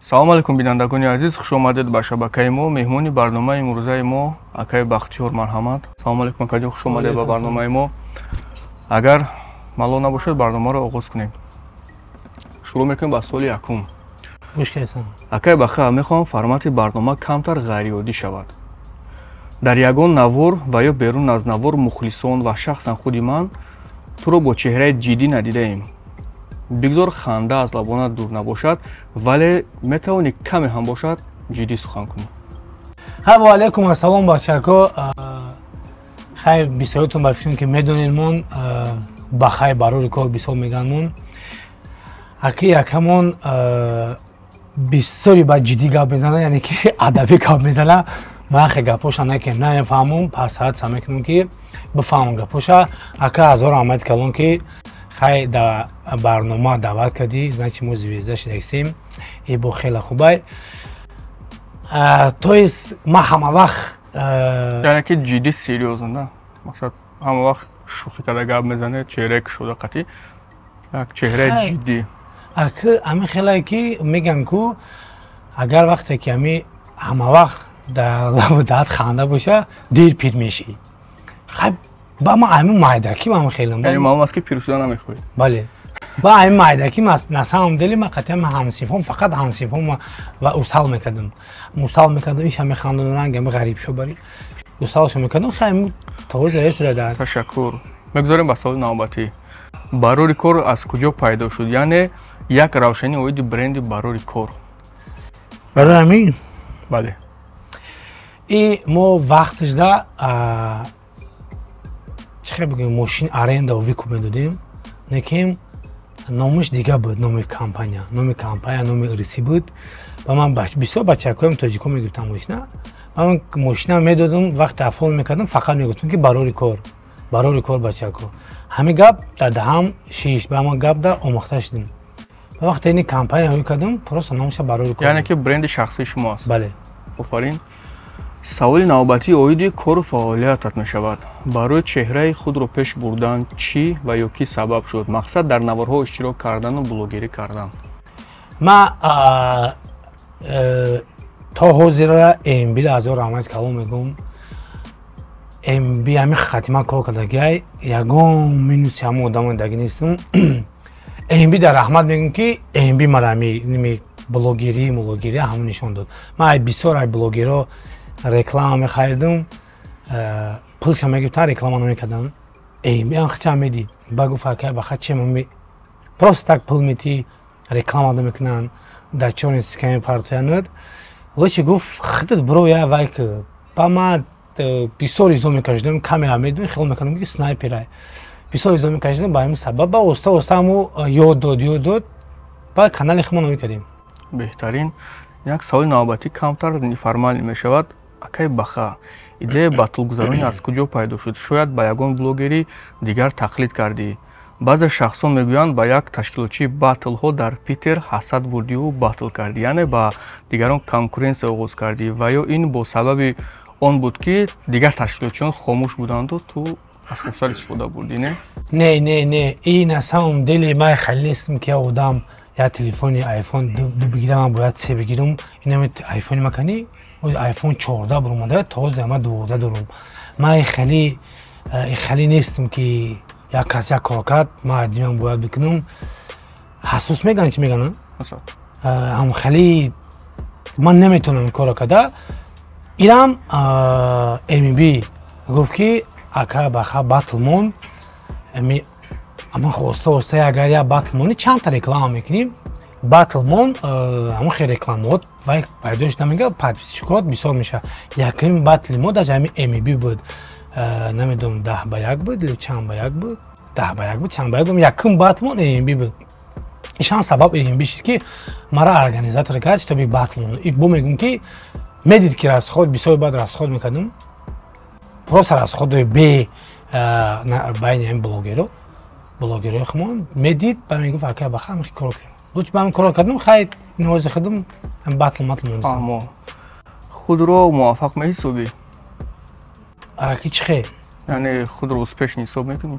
Салому алейкум, бинандагони азиз, хуш омадед ба шабакаи мо. Меҳмони барномаи имрӯзаи мо акаи Бахтиёр. Марҳамат. Салому алейкум, акаҷон, хуш омадед ба барномаи мо. Агар малол набошад, барномаро оғоз кунем. Шурӯъ мекунем ба суоли якум. Гӯш кардам. Акаи Баха, мехоҳам формати барнома камтар ғайриоддӣ шавад. Дар ягон навор ва ё берун аз навор мухлисон ва шахсан худи ман туро бо чеҳраи ҷиддӣ надидаем. Бигзор ханда аз лабонат дур набошад, вале метавонӣ каме ҳам бошад ҷиддӣ сухан кунӣ. Ҳа, ва алайкум ассалом, бачако. Хайр, бисёритон ба фикрам, ки медонед мон ба хай барори кор бисёр меган мон. Аки якамон бисёри ба ҷиддӣ гап мезана, яъне ки адабӣ гап мезана. Ман хе гапоша накем, намефаҳмум, пас саат мекунам, ки бифаҳмам гапоша. Ака, ҳазор раҳмати калон, ки хай да барнома даъват кардӣ. Значит, мо звезда шидагистем и бо хеле хубай. То есть ман ҳама вақт Яъне ки ҷиддӣ, серьёзно на, мақсад, ҳама вақт шӯхӣ карда гап мезанед, чеҳраи кушода қатӣ, як чеҳраи ҷиддӣ. Аки, ҳамин хелае, ки мегӯянд ку, агар вақте ки ҳами ҳама вақт дар лабу даҳат ханда боша, дер пир мешӣ. Хай, ба ман ҳамин майдаки ман хелам. Яъне маълум аст, ки пир шуда намехоҳед. Бале, ба ҳамин майдаки на самом деле ман қатъиян ман ҳамсинфом, фақат ҳамсинфом ва усал мекардам, усал мекардам, иша механдонам, ранг ами ғариб шо бари усалшо мекардам. Хай, то ҳозир дар Ташаккур. Мегузорем ба саволи навбатӣ. Барори кор аз куҷо пайдо шуд? Яъне як равшанӣ оиди бренди Барори кор. Барои ҳамин. Бале. И мо вақташда, чӣ хел бигӯем, мошин аренда выкуп медодем, лекин номаш дига буд, номи компания, номи компания, номи ирсӣ буд. Ба ман бисёр бачакоям тоҷико мегирифтам мошина, ба ман мошина медодам, вақте афол мекардам, фақат мегуфтам, ки барори кор, барори кор, бачако. Ҳамин гап дар даҳам шиш, ба ман гап да омӯхта шудем. Ба вақте ини компания ҳои кардам, просто номаша Барори кор. Яъне ки бренди шахсии шумо аст? Бале. Офарин. Саволи навбатӣ оиди кору фаъолиятат мешавад. Барои чеҳраи худро пеш бурдан чӣ ва ё кӣ сабаб шуд? Мақсад, дар наворҳо иштирок кардану блогерӣ кардан. Ма то ҳозира МБ ҳазор раҳмати калон мегӯм. МБ ҳамин хати ман кор кардагиай, ягон минуси ҳамон одамои даги нестам. МБ дар раҳмат мегӯм, ки МБ мара ҳами блогерӣ, мулогерӣ ҳамон нишон дод. Ман ай бисёр ай блогерҳо реклама мехаридум, пулша мегирифтан, реклама намекардан. МБ ам хича медид, ба гуфт: «Акай баха, чем просто так пул метӣ, реклама намекунанд, дар чорни сика мепартоянад, лучше, гуфт, худат биро я вай ки». Ба ман бисёр изо мекашидам, камера медидам, хиёл мекардам, ки снайперай. Бисёр изо мекашидам. Ба ҳамин сабаб ба оста оста ҳамо ёд дод, ёд дод, ба канали худмон ой кардем. Беҳтарин. Як саволи навбатӣ камтар неформальный мешавад. Акаи Баха, идеяи батлгузаронӣ аз куҷо пайдо шуд? Шояд ба ягон блогери дигар тақлид кардӣ? Баъзе шахсон мегӯянд, ба як ташкилотчии батлҳо дар Питер ҳасад бурдиву батл кардӣ, яъне ба дигарон конкуренсия оғоз кардӣ, ва ё ин бо сабаби он буд, ки дигар ташкилотчиён хомӯш буданду ту аз фурсат истифода бурдӣ, не? Не, не, не, и на самом деле ман хеле нестам, ки як одам як телефони Айфон ду бигирам, ман бояд се бигирам. Инами Айфони макани, Айфон 14 баромада, то ҳозир ман 12 дорам. Ман хеле нестам, ки як кас як кор кард, ман адимам бояд бикунам. Ҳасус мегӯянд, чӣ мегӯянд, ҳам хеле ман наметавонам ин корро карда. Инам МБ гуфт, ки ака Баха, батл мон. Ама оста оста агар як батл мони, чандта реклама мекунем, батл мон, ҳамон хел рекламаот вай пайдо шуда, мега, подписчикот бисёр мешавад. Якумин батли мо даже ҳамин МБ буд, намедонам, 10 ба 1 буд или чанд ба як буд, 10 ба 1 буд, чанд ба як буд. Якум батлмон МБ буд. Ишам сабаб МБ шуд, ки мара организатор кард, чтобы батл мон. Бо мегӯм, ки медид, ки расход бисёр, баъд расход мекардам, просто расходои бе байни ҳамин блогеро, блогерои хумон медид, ба мегуфт: «Ака Баха, ҳамин кор кардам, лучше ба ҳамин кор кардам». Хай, ниҳози худам батл матл. Фаҳмо. Худро муваффақ меҳисобӣ? Аки, чӣ хел? Яъне худро успешный ҳисоб мекунӣ?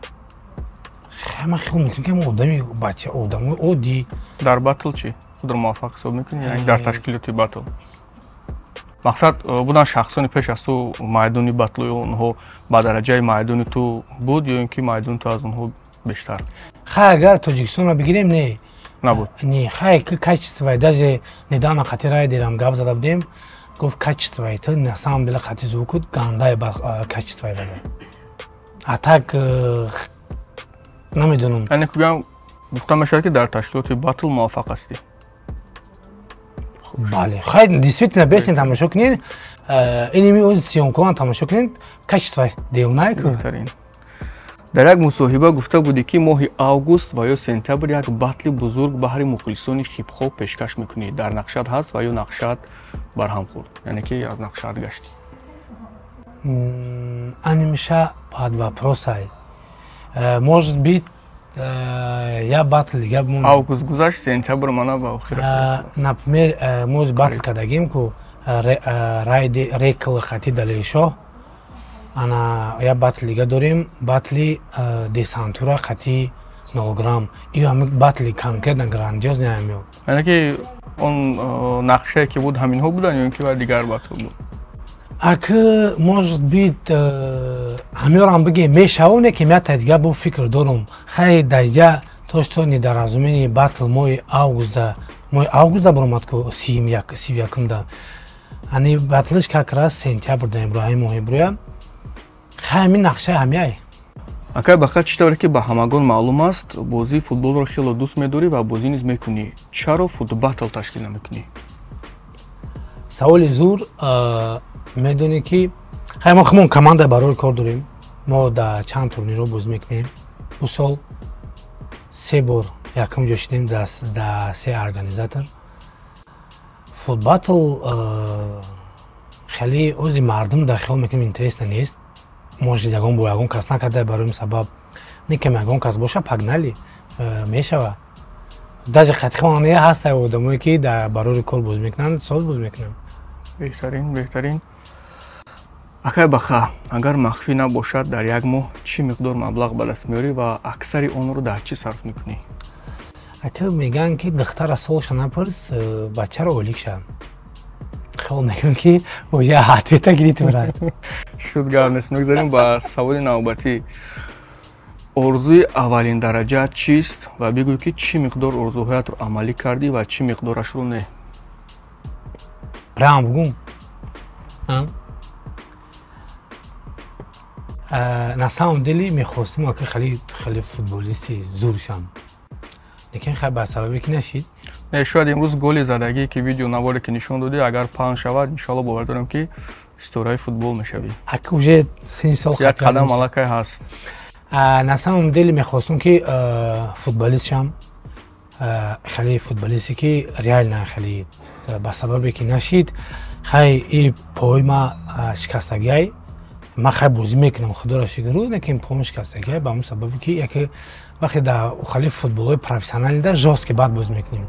Хай, ман хиёл мекунам, ки мо одами бача, одамои оддӣ. Дар батл чӣ, худро муваффақ ҳисоб мекунӣ? Яъне дар ташкилоти батл, мақсад, буданд шахсони пеш аз ту, майдони батлои онҳо ба дараҷаи майдони ту буд ё ин ки майдони ту аз онҳо бештар? Хай, агар Тоҷикистонро бигирем, не. Набуд? Не, хай, качество и даже недавно қати райдерам гап зада будем, гуфт, качество и ту на самом деле қати звук ут гандай качество и дада. А так намедонам. Яъне кугам гуфта мешавад, ки дар ташкилоти батл муваффақ ҳастӣ? Бале, хай, действительно, бесен тамошо кунед, иними ози съёмка ам тамошо кунед, качество девонае ку. Беҳтарин. Дар як мусоҳиба гуфта будӣ, ки моҳи август ва ё сентябр як батли бузург баҳри мухлисони хипхоп пешкаш мекунӣ. Дар нақшат ҳаст ва ё нақшаат барҳам хӯрд, яъне ки аз нақшаат гаштӣ? Анимиша под вопрос ай. Может быть, я батл дига. Август гузашт, сентябр мана ба охир. Например, мо батл кардагим ку райди рекл хати Далершоҳ. Ана я батл дига дорем, батли десантура қати нолграмм. Ё ҳами батли конкретно грандиоз неамё. Яъне ки он нақшае ки буд, ҳаминҳо буданд ё ин ки дигар батл буд? Аки, может быть, ҳамёрам бигем, мешава, не ки мята дига бо фикр дорум. Хай, дайҷа то что недоразумение, батл моҳи августда, моҳи августда баромад ку, 31-умда. Ани батлиш как раз сентябрда иброҳим моҳи броя. Хай, ҳамин нақшаи ҳамяй. Акай Баха, чӣ тавре ки ба ҳамагон маълум аст, бозии футболро хело дӯст медорӣ ва бозӣ низ мекунӣ. Чаро футбатл ташкил намекунӣ? Саволи зур. Медонӣ ки хай, мо хумон команда барои кор дорем, мо дар чанд турнирҳо бозӣ мекунем. Ду сол се бор якум ҷо шидем дар се организатор. Футбатл хеле ози мардум дар хиёл мекунем, интересно нест. Может, ягон бо ягон кас накарда, барои сабаб не кам ягон кас боша, погнали, мешава. Даже қатихоне ҳаста одамое ки дар барори кор бозӣ мекунанд, соз бозӣ мекунанд. Беҳтарин, беҳтарин. Акай Баха, агар махфӣ набошад, дар як моҳ чӣ миқдор маблағ ба даст меорӣ ва аксари онро дар чӣ сарф мекунӣ? Ака, мегӯянд, ки духтара солша напурс, бачаро оликша. Хиёл мекунам, ки я ответ а гирифтем. Шуд, гап нест. Мегзарем ба саволи навбатӣ. Орзуи аввалин дараҷа чист ва бигӯй, ки чӣ миқдор орзуҳоятро амалӣ кардӣ ва чӣ миқдорашро не. Прям бугум, на самом деле мехостим, ака, хеле хеле футболисти зур шам, лекин хай, ба сабабе ки нашид. Не, шояд имрӯз голи задагӣ, ки видео наворе ки нишон додӣ, агар паҳн шавад, иншоалло, бовар дорам, ки ситораи футбол мешавӣ. Ака, уже сини сол. Як қадам аллакай ҳаст. На самом деле мехостум, ки футболист шам, хеле футболисте ки реально хеле. Ба сабабе ки нашид, хай, и пои ма шикастагиай. Ман хай бозӣ мекунам, худоро шукру, лекин поам шикастагиай, ба ҳамн сабабе ки яке вақте дар хали футболҳои профессионалӣ да жёсткий бад бозӣ мекунем,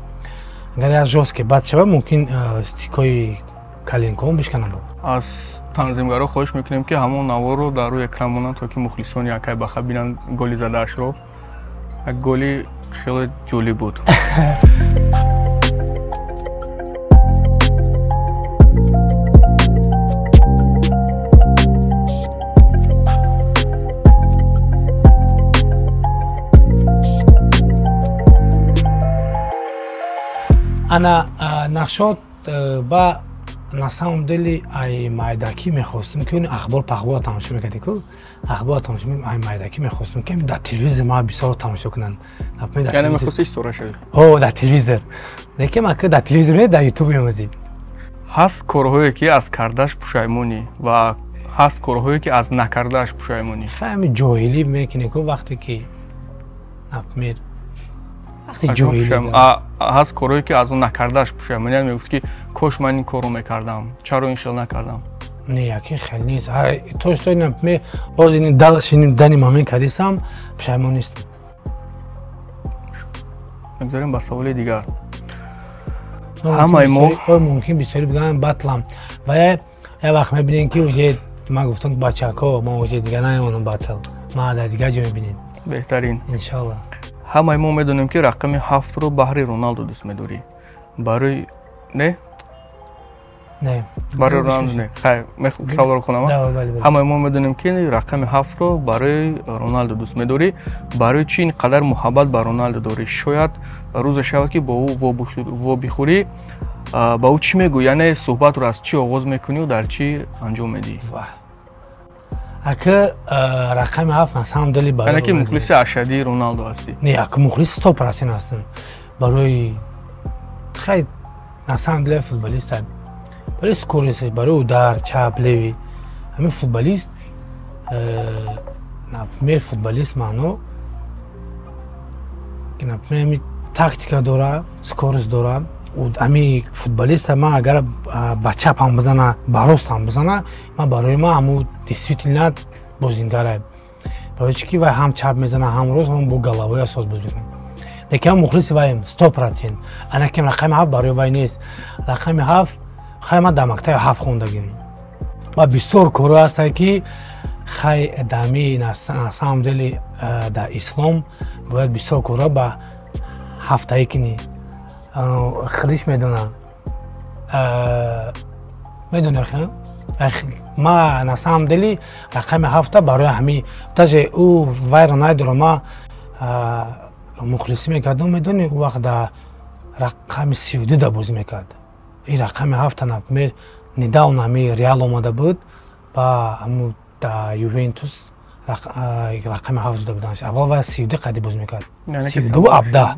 агар як жёсткий бад шава, мумкин стикои коленка м бишканам. Аз танзимгаро хоҳиш мекунем, ки ҳамон наворро дар рӯи экран монанд, то ки мухлисони акай Баха бинанд голи задаашро. Як голи хеле ҷолиб буд. Ана нақшот ба на самом деле ай майдакӣ мехостум, ки ахбор пахбора тамошо мекардӣ ку, ахбора тамошо, ай майдакӣ мехостум, ки дар телевизор ма бисёр тамошо кунанд. Яъне мехости ситора шавӣ? О, дар телевизор, лекин ма дар телевизор не, дар ютуб мемозӣ. Ҳаст корҳое, ки аз кардааш пушаймонӣ, ва ҳаст корҳое, ки аз накардааш пушаймонӣ? Хай, ҷоҳилӣ мекунӣ ку, вақте ки, например, ҳаст корҳое, ки аз он накардааш пушаймонӣ, яъне мегуфт, ки кош ман ин корро мекардам, чаро ин хел накардам? Не, яки хел нест. То что, например, ҳозир дальше данный момент кардисам, пушаймон нестам. Мегзарем ба саволи дигар. Ҳамаи мо мумкин бисёри бигӯянд батлам ва як вақт мебинем, ки уже ман гуфтам, бачако, ман уже дига намемонам батл, ман дар дигар ҷо мебинем. Беҳтарин. Иншалло. Ҳамаи мо медонем, ки рақами 7-ро баҳри Роналдо дӯст медорӣ. Барои не? Не. Барои Роналдо не. Хайр, саволро хонам. Ҳамаи мо медонем, ки рақами 7-ро барои Роналдо дӯст медорӣ. Барои чӣ ин қадар муҳаббат ба Роналдо дорӣ? Шояд рӯзе шавад, ки бо ӯ вобихӯрӣ, ба ӯ чӣ мегӯӣ? Яъне суҳбатро аз чӣ оғоз мекунию дар чӣ анҷом медиҳӣ? Ака, рақами 7 на самом деле барои, яъне ки мухлиси ашадии Роналдо ҳастӣ? Не, ака, мухлиси 100% ҳастам. Барои хай, на самом деле футболист, барои скорость, барои удар, чап, левый, ҳамин футболист, например, футболист маъно, например, ҳами тактика дора, скорость дора. Ҳами футболиста ман агар ба чапам бизана, ба ростам бизана, ман барои ман ҳаму действительно бозингара, барои чӣ ки вай ҳам чап мезана, ҳам рост, ҳам бо головой асос бозӣ мекунад. Лекин ман мухлиси вайм 100%. Анаким рақами 7 барои вай нест. Рақами 7, хай, ман дар мактаби 7 хондагим ва бисёр корҳо ҳастанд, ки хай, дами на самом деле дар ислом бояд бисёр корҳо ба ҳафтаӣ кунӣ. Худиш медонам, медонӣ, ма на самом деле рақами 7-та барои ҳами даже ӯ вайро надорам. Ма мухлисӣ мекардам, медонӣ, ӯ вақт дар рақами 32 да бозӣ мекард. Ин рақами 7-та, например, недавно ҳами Реал омада буд ба ҳаму да Ювентус рақами 7 зуда будан. Аввал вай 32 қади бозӣ мекард, 32 абдаҳ.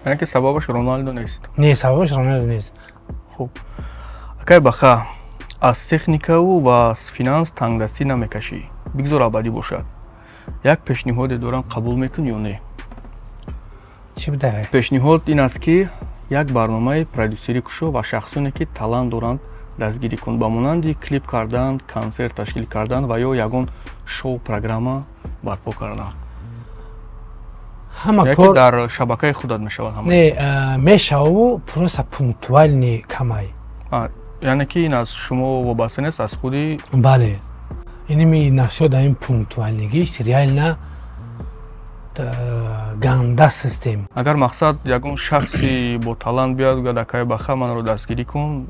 Яъне ки сабабаш Роналдо нест? Не, сабабаш Роналдо нест. Хуб, акай Баха, аз техникаву ва аз финанс тангдастӣ намекашӣ, бигзор абадӣ бошад. Як пешниҳоде дорам, қабул мекунӣ ё не? Чӣ буда? Пешниҳод ин аст, ки як барномаи продюсерӣ кушо ва шахсоне, ки талант доранд, дастгирӣ кун, ба монанди клип кардан, консерт ташкил кардан ва ё ягон шоу программа барпо кардан. Ҳама кор дар шабакаи худат мешавад. Не, мешаву, просто пунктуальный камай. Яъне ки ин аз шумо вобаста нест, аз худи Бале, иними насчёт ин пунктуальный гиш реально ганда систем. Агар мақсад ягон шахси бо талант биёяд, гӯяд: «Акай Баха, манро дастгирӣ кун»,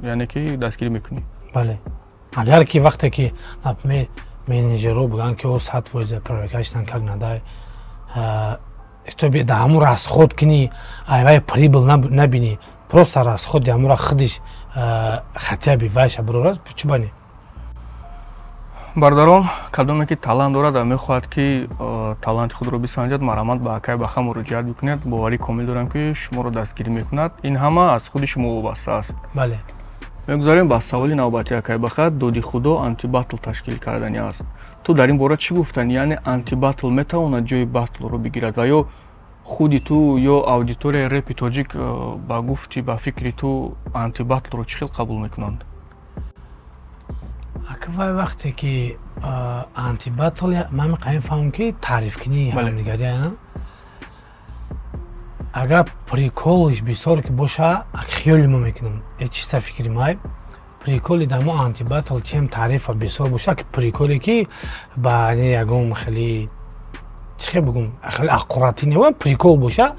яъне ки дастгирӣ мекунӣ? Бале, агар ки вақте ки, например, менеҷерҳо бугӯянд, ки о 100% проверка шидан как надай, чтобы да ҳамун расход кунӣ, айвай прибыль набинӣ, просто расход и ҳамура худиш хотя бы вайша бурорад, чубани. Бародарон, кадоме ки талант дорад ва мехоҳад, ки таланти худро бисанҷад, марҳамат, ба акай Баха муроҷиат бикунед. Боварӣ комил дорам, ки шуморо дастгирӣ мекунад. Ин ҳама аз худи шумо вобаста аст. Бале. Мегузарем ба саволи навбатӣ. Акай Баха, Доди Худо антибатл ташкил кардани аст. Ту дар ин бора чӣ гуфтанӣ? Яъне антибатл метавонад ҷои батлро бигирад ва ё худи ту ё аудиторияи репи тоҷик, ба гуфти, ба фикри ту, антибатлро чӣ хел қабул мекунанд? Ака, вай вақте ки антибатл, ман мехоҳем фаҳмам, ки таърифкунии ҳамдигарӣ, агар прикол иш бисёр ки боша, хиёли мо мекунам, чиста фикри май, прикол и дамо антибатл чем таърифа бисёр боша, ки прикол е ки ба ягон хеле, чӣ хел бигӯм, хеле аккуратӣ не, прикол боша,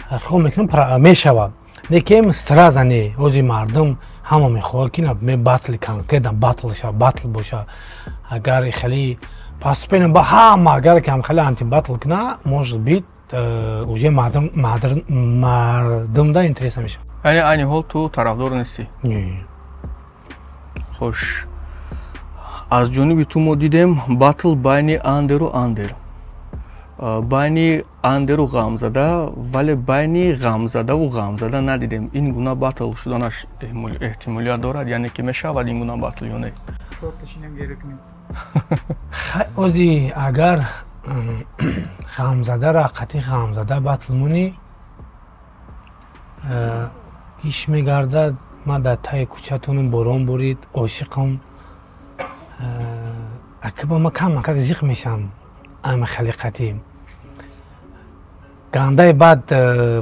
хиёл мекунам, мешавад. Лекин сразу не. Ози мардум ҳама мехоҳад, ки например батли конкретно батл шава, батл боша. Агар хеле постепенно ба ҳама, агар кам хеле антибатл куна, может быть, уже мардумда интереса мешавад. Яъне айни ҳол ту тарафдор нестӣ? Хош, аз ҷониби ту мо дидем батл байни Андеру Андер, байни Андеру Ғамзада, вале байни Ғамзадаву Ғамзада надидем. Ин гуна батл шуданаш эҳтимолият дорад? Яъне ки мешавад ин гуна батл ё не? Ози агар Ғамзадара қати Ғамзада батл мунӣ, иш мегардад. Ман дар таи кӯчатонам борон бурид, ошиқам. Акиба ма камакак зиқ мешавам. Ами халиқатӣ гандаи баъд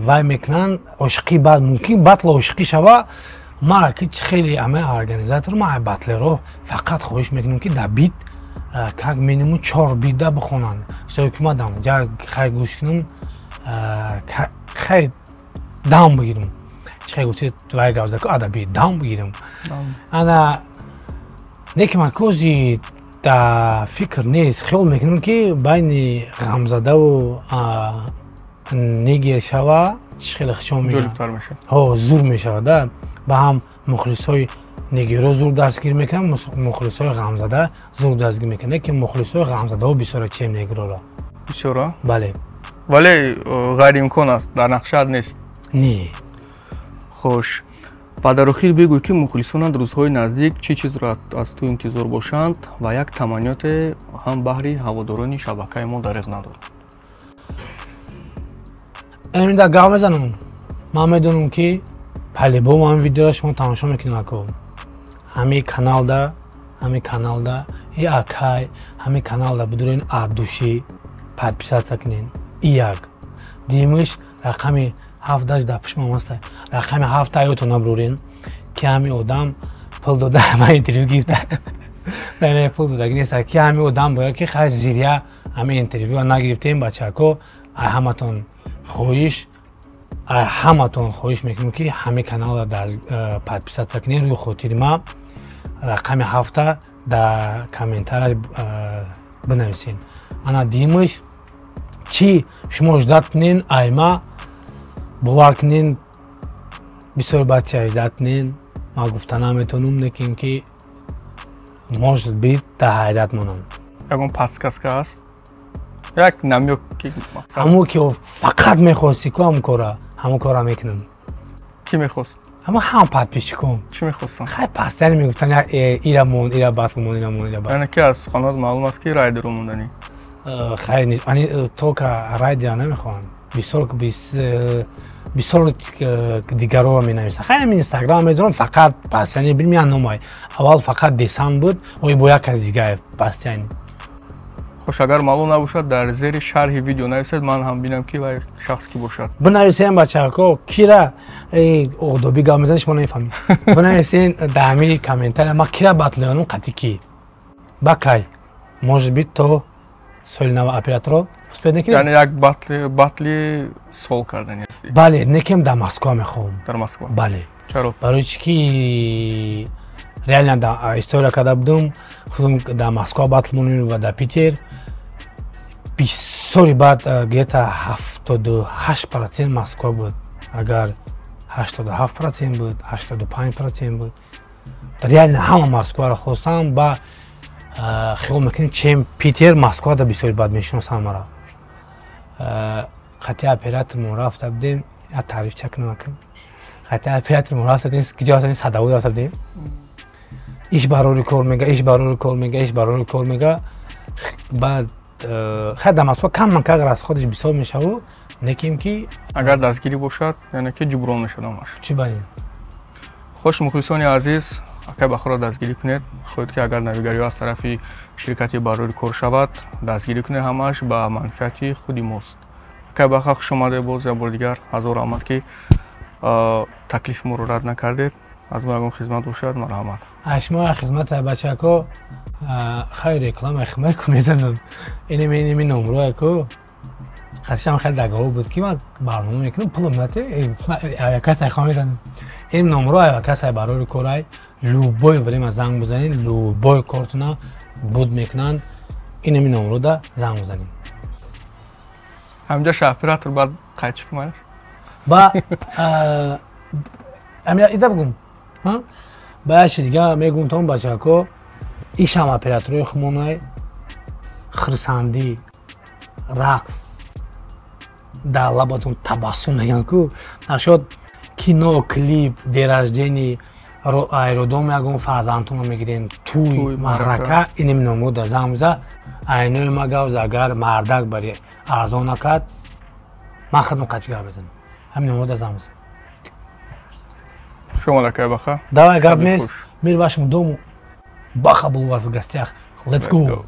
вай мекунанд, ошиқӣ баъд мумкин батл ошиқӣ шава. Мара ки чӣ хеле ами организатор, ма батлеро фақат хоҳиш мекунем, ки дар бит как минимум чор бита бихонанд. Ҳисоби ки мадам ҷа хай гӯш кунам, хай дам бигирам. Чи хай гуфти, вай гап заку, адаби дам бигирам. Ана не ки ман кози да фикр нест, хиёл мекунам, ки байни Ғамзадаву Нигер шава, чи хеле хишон мегӯянд, зур мешавад да. Ба ҳам мухлисҳои Нигеро зур дастгир мекунанд, мухлисҳои Ғамзада зур дастгир мекунанд, ки мухлисҳои Ғамзадао бисёра, чем Негрора. Бисёра? Бале. Вале ғайриимкон аст, дар нақшаат нест? Не. Хош, ва дар охир бигӯй, ки мухлисонанд рӯзҳои наздик чӣ чизро аз ту интизор бошанд ва як таманниёте ҳам баҳри ҳаводорони шабакаи мо дариғ надор. Эмида гап мезанам. Ман медонам, ки по-любому ҳамин видеоро шумо тамошо мекунед. Ако ҳамин каналда и акай, ҳамин каналда бидурен, от души подписаться кунен. И як димиш рақами ҳафташ дар пушмам аста, рақами ҳафта аёто набурен, ки ҳамин одам пул дода ман интервю гирифта, не, пул додаги нест, ки ҳамин одам бояд ки хай зиря ҳамин интервюа нагирифтем. Бачако, ай ҳаматон хоҳиш, ҳаматон хоҳиш мекунем, ки ҳамин каналро подписаться кунед. Рӯи хотири ман рақами ҳафта дар комментария бинависед. Ана димиш, чӣ шумо ждать кунен айма, бовар кунен, бисёр бача ждать кунен, ман гуфта наметонам, лекин ки может быть дар ҳайрат монам. Ягон подсказка аст, як намёк ки? Ҳамон ки фақат мехости ку, ҳамон кора мекунам. Кӣ мехост? Ҳама, ҳам подписчиком. Чӣ мехостанд? Хай, пастани мегуфтан, ира мон, ира батл мон, ира мон, ира батл. Яъне ки аз суханот маълум аст, ки райдеро монданӣ. Хай, ани только райдера намехоҳам, бисёр бисёр дигарро менависам. Хай, ҳамин Инстаграм медонам, фақат пастани бил номай. Аввал фақат Десан буд, ой, бо як кас дига пастани. Хош, агар маълум набошад, дар зери шарҳи видео нависед, ман ҳам бинам, ки вай шахс ки бошад. Бинависем, бачако, кира одоби гап мезанед, шумо намефаҳмед. Бинависен дар ҳамин комментария, ма кира батлёнам, қати ки, ба кай, может быть, то соли нава операторо успеть накунем. Яъне як батли сол кардани ҳастӣ? Бале, некем дар Москва мехоҳам. Дар Москва? Бале. Чаро? Барои чи ки реально история карда будум, худам дар Москва батл монем ва дар Питер бисёри баъд где-то 78% Москва буд, агар 87% буд, 85% буд. Реально ҳама Москваро хостам, ба хиёл мекунем, чем Питер, Москвада бисёри бад мешиносам маро. Қатъи оператормон рафта будем, я таъриф чак намакам, қатъи оператормон рафта будем, киҷо рафта будем, Садовод рафта будем. Иш барори кор мега, иш барори кор мега, иш барори кор мега. Баъд хай, дар Москва каман как расходиш бисёр мешаву, лекин ки Агар дастгирӣ бошад, яъне ки ҷуброн мешавад ҳамаш. Чӣ баин? Хош, мухлисони азиз, акай Бахоро дастгирӣ кунед. Хоҳед, ки агар навигариҳо аз тарафи ширкати барори кор шавад, дастгирӣ кунед, ҳамааш ба манфиати худи мост. Акай Баха, хуш омадед боз як бори дигар. Ҳазор раҳмат, ки таклифи моро рад накардед. Аз мо ягон хизмат бошад, марҳамат. Шумо хизмата, бачако. Хай, реклама химайку мезанам. Инеми номрояку қатишам хеле договор буд, ки ман барнома мекунам, пулам нате, касай хо мезанам. Ин номро касай барори корай, любой время занг бизанед, любой кортуна буд мекунанд. Инеми номрода занг бизанед. Ҳаминҷа ша оператор баъд қайд чӣ кумаш? Ба ида бигум, ба яши дига мегум тон, бачако, ишам операторои хумонай, хирсандӣ, рақс дар лабатон, табассум мегӯянд ку. Нашод кино, клип, день рождения, аэродом ягон фарзандтонро мегирем, туй, маърака, инем номуда замза айнои ма гавз. Агар мардак бари арзон накард, ман худам қачи гап мезанам. Ҳамин номуда замза. Шумо, акай Баха. Давай, гап нест. Мир вашему дому. Баха был у вас в гостях. Let's go.